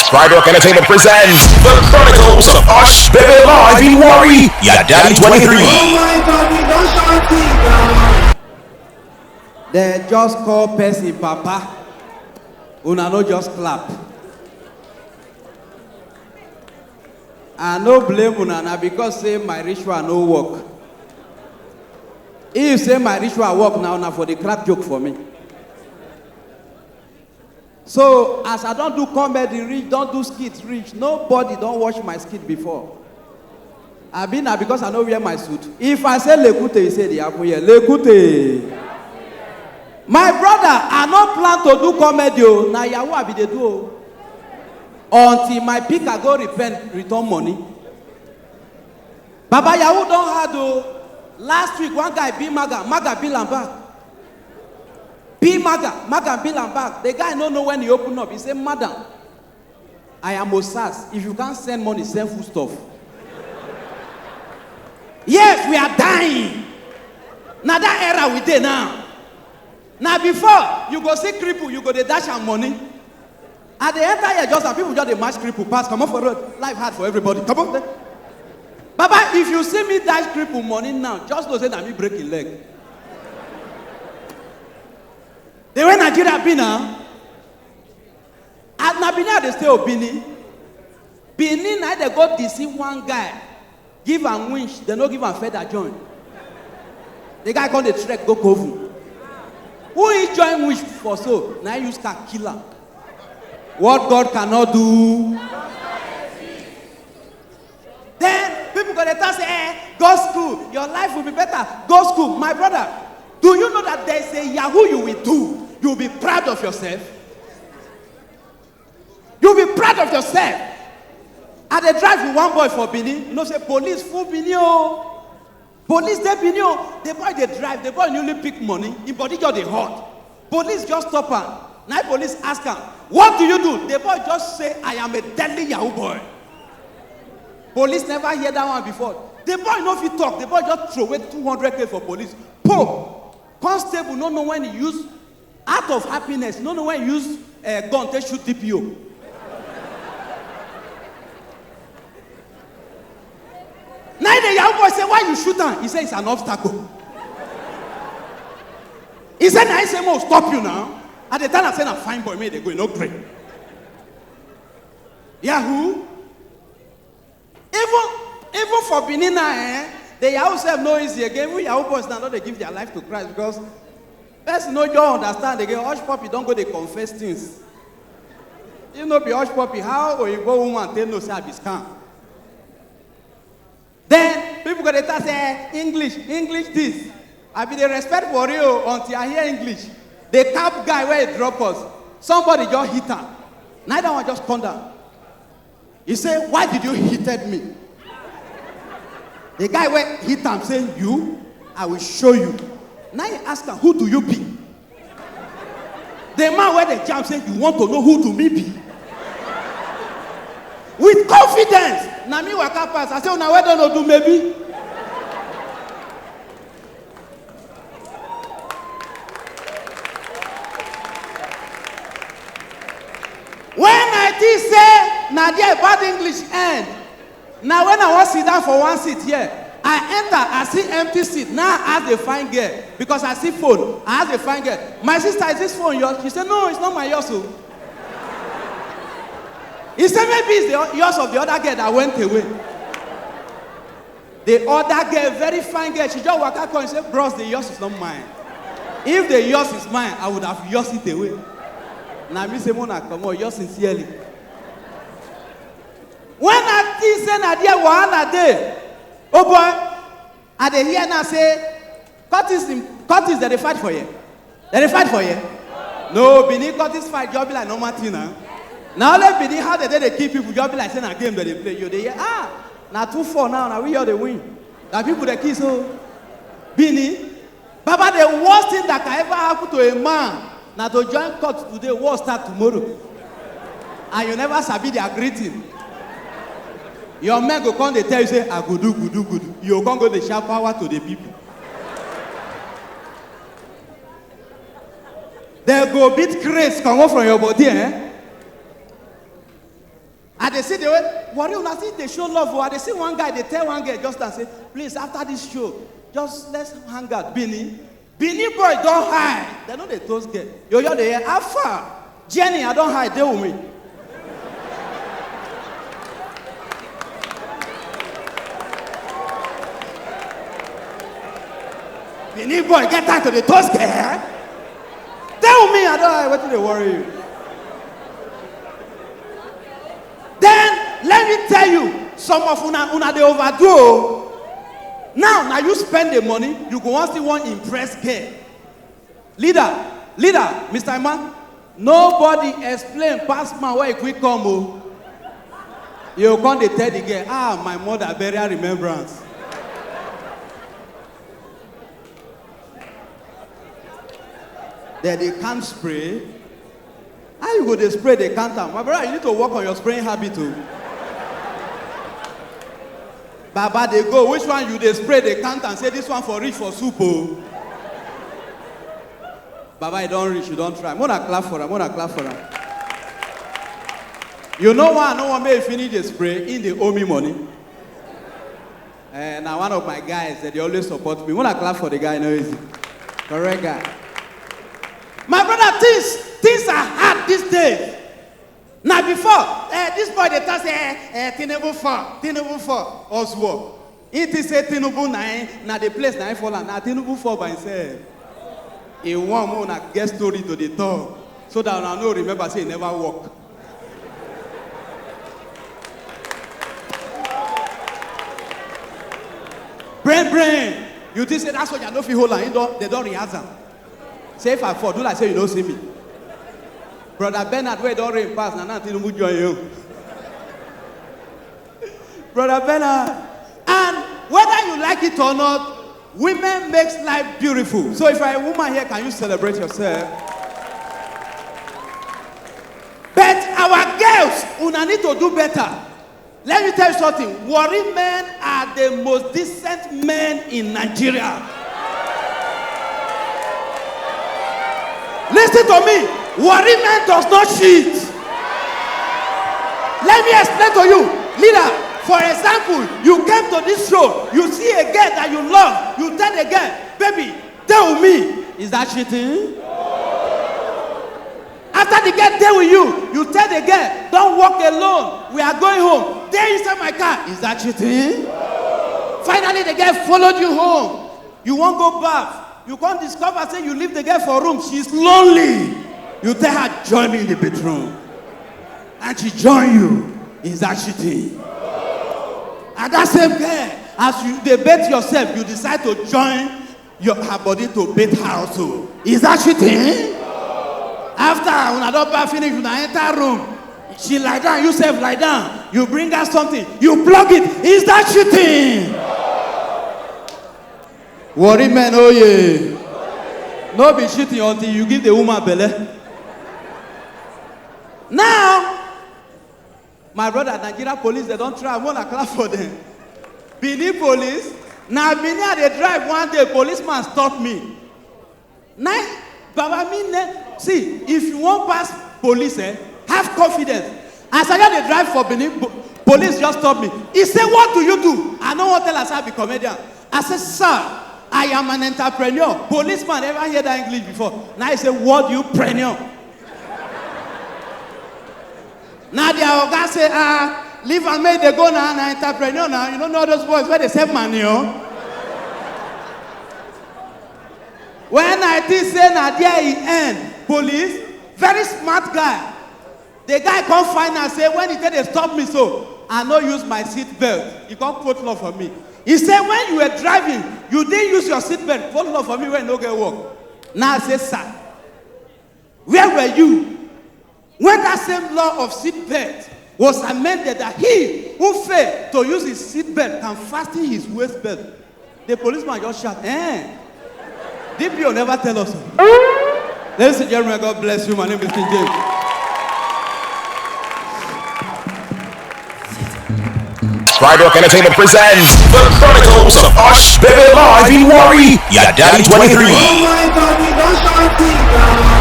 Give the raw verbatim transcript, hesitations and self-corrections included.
Pride Rock Entertainment presents The Chronicles of Osh Baby Live in Warri, Yadadi twenty-three. Oh my God, we don't shout it down. They just call person papa. Una no just clap. I no blame una na because say my ritual no work. If say my ritual work now, na for the crack joke for me. So as I don do comedy reach, don do skit reach, nobody don watch my skit before. Abi na because I no wear my suit? If I say lekute, you say e dey happen here. Lekute. My brother, I no plan to do comedy o. Na yahoo I be dey do o. Until my picker go repent, return money. Baba yahoo don hard o. Last week, one guy be maga, maga bill am back. Be maga, maga bill am back. The guy no know when he open up. He say, "Madam, I am Osas. If you can't send money, send foodstuff." Yes, we are dying. Na that era we dey now. Na before, you go see cripple, you go dey dash am money. I dey enter here just and people just dey match cripple pass, comot for road. Life hard for everybody. Come on there. Baba, if you see me dash cripple money now, just know say na me break him leg. The way Nigeria be now, as na Benin I dey stay o, Benin. Benin na dey go deceive one guy, give am winch, dem no give am feather join. The guy come dey trek go Kovu. Who he join winch for so? Na he use car kill am. What God cannot do. Then people go dey talk say, "Eh, go school, your life will be better. Go school." My brother, do you know that there is a yahoo you will do? You'll be proud of yourself. You'll be proud of yourself. I dey drive with one boy for Benin. You know say police full Benin o. Police dey Benin o. The boy dey drive. The boy newly pick money. Him body just dey hot. Police just stop am. Na police ask am, "What do you do?" The boy just say, "I am a deadly yahoo boy." Police never hear that one before. The boy no fit talk. The boy just throw away two hundred K for police. Po! Constable no know when he use, out of happiness, no know when he use, eh, gun take shoot D P O. Na the yahoo boy say, "Why you shoot am?" He say, "It's an obstacle." He say, "Na him say mo stop you now." I dey tell am say na fine boy, make e dey go, e no gree. Yahoo. Even, even for Benin now, eh, the yahoo sef no easy again. Even yahoo boys now don dey give their life to Christ because person no just understand again. Hush puppy don go dey confess things. If no be hush puppy, how oyibo woman take know say I be scam? Then people go dey talk say, "Eh, English, English this." I be dey respect Warri o until I hear English. The cab guy wey drop us, somebody just hit am. Na that one just come down. He say, "Why did you hit me?" The guy wey hit am say, "You, I will show you." Na he ask am, "Who do you be?" The man wey dey jam say, "You want to know who do me be?" With confidence, na me waka pass. I say, "Una well done o, do maybe." When I think say na there bad English end, na when I wan sit down for one seat here, I enter, I see empty seat. Now I ask the fine girl, because I see phone. I ask the fine girl, "My sister, is this phone yours?" She say, "No, it's not my yours o." He say, "Maybe it's the yours of the other girl that went away." The other girl, very fine girl, she just waka come and say, "Bros, the yours is not mine. If the yours is mine, I would have yours it away." Na me say, "Mona, come on, yours sincerely." When I think say na there wahala dey, oh boy, I dey hear now say, "Cultists, cultists, dem dey fight for here. Dem dey fight for here." No, Benin cultists fight just be like normal thing na. Na only Benin, how dem dey dey kill people just be like say na game dem dey play. You dey hear, "Ah, na two four now, na we all dey win." Na people dey kill so. Benin, Baba, the worst thing that can ever happen to a man na to join cult today, war start tomorrow. And you never sabi their greeting. Your men go come dey tell you say, "I go do, go do, go do." You go come go dey shout, "Power to the people." Dem go beat craze comot from your body, eh? They see the way, worry una see they show love. Oh, I dey see one guy, they tell one girl just and say, "Please, after this show, just let's hang out, Benin." Benin boy don high. They no dey toast girl. Yo, yo, dey hear, "How far? Jenny, I don high, dey with me." Benin boy get time to dey toast girl. Tell me, I don't know wetin dey worry you. Then let me tell you, some of una, una dey overdo o. Now, now you spend the money, you go wan still wan impress girl. Leader, leader, Mister Emma, nobody explain pass man wey quick come o. You come dey tell the girl, "Ah, my mother burial remembrance." Then they can't spray. How you go dey spray, they can't am? My brother, you need to work on your spraying habit o. Baba, they go. Which one you dey spray, they can't am? Say this one for rich for soup o. Baba, you don reach, you don try. Mona clap for am, mona clap for am. You know why I no wan make you finish the spray? In the owe me money. Eh, now one of my guys that they always support me. Wanna clap for the guy, no easy. Correct guy. My brother, things things are hard these days. Now before, eh, this boy they tell say, eh, eh, Tinubu four, Tinubu four, Oswald. He think say Tinubu nine, now the place nine fall and now Tinubu four by himself. He want more na get story to the talk so that I no remember say he never work. Brain, brain. You think say that soldier no fit hold am? He don, they don rehearse am. Say if I fall, do like say you no see me. Brother Bernard, wey don rain pass, na now Tinubu join you. Brother Bernard, and whether you like it or not, women makes life beautiful. So if you're a woman here, can you celebrate yourself? But our girls, una need to do better. Let me tell you something. Worry men are the most decent men in Nigeria. Listen to me. Worry men does not cheat. Let me explain to you. Leader, for example, you came to this show, you see a girl that you love, you tell the girl, "Baby, dey with me." Is that cheating? After the girl dey with you, you tell the girl, "Don't walk alone. We are going home. Dey inside my car." Is that cheating? Finally, the girl followed you home. You wan go bath. You come discover say you leave the girl for room. She's lonely. You tell her, "Join me in the bedroom." And she join you. Is that cheating? And that same girl, as you debate yourself, you decide to join your, her body to bathe her also. Is that cheating? After una don bath finish, una enter room. She lie down, you sef lie down. You bring her something, you plug it. Is that cheating? Worry men, oh yeah. No be cheating until you give the woman belle. Now, my brother, Nigeria police, they don try. I wanna clap for them. Benin police. Now, Benin, I dey drive one day, policeman stop me. Now, Baba, me ne, see, if you wan pass police, eh, have confidence. As I just dey drive for Benin, po-, police just stop me. He say, "What do you do?" I no wan tell am say I be comedian. I say, "Sir, I am an entrepreneur." Policeman, ever hear that English before? Now he say, "What do you preneur?" Now their oga say, "Ah, leave am, make they go now, na entrepreneur now. You no know those boys wey dey save money o." When I think say na there he end, police, very smart guy. The guy come find out say when he take dey stop me so, I no use my seat belt. He come quote law for me. He say, "When you were driving, you didn't use your seat belt." Quote law for me wey no get work. Now I say, "Sir, where were you when that same law of seat belt was amended that he who failed to use his seat belt can fasten his waist belt?" The policeman just shout, "Eh? D P O never tell us." Ladies and gentlemen, God bless you. My name is King James. Pride Rock Entertainment presents The Chronicles of Osh Baby Live in Warri, Yadadi twenty-three. Oh my God, we don't shout it down.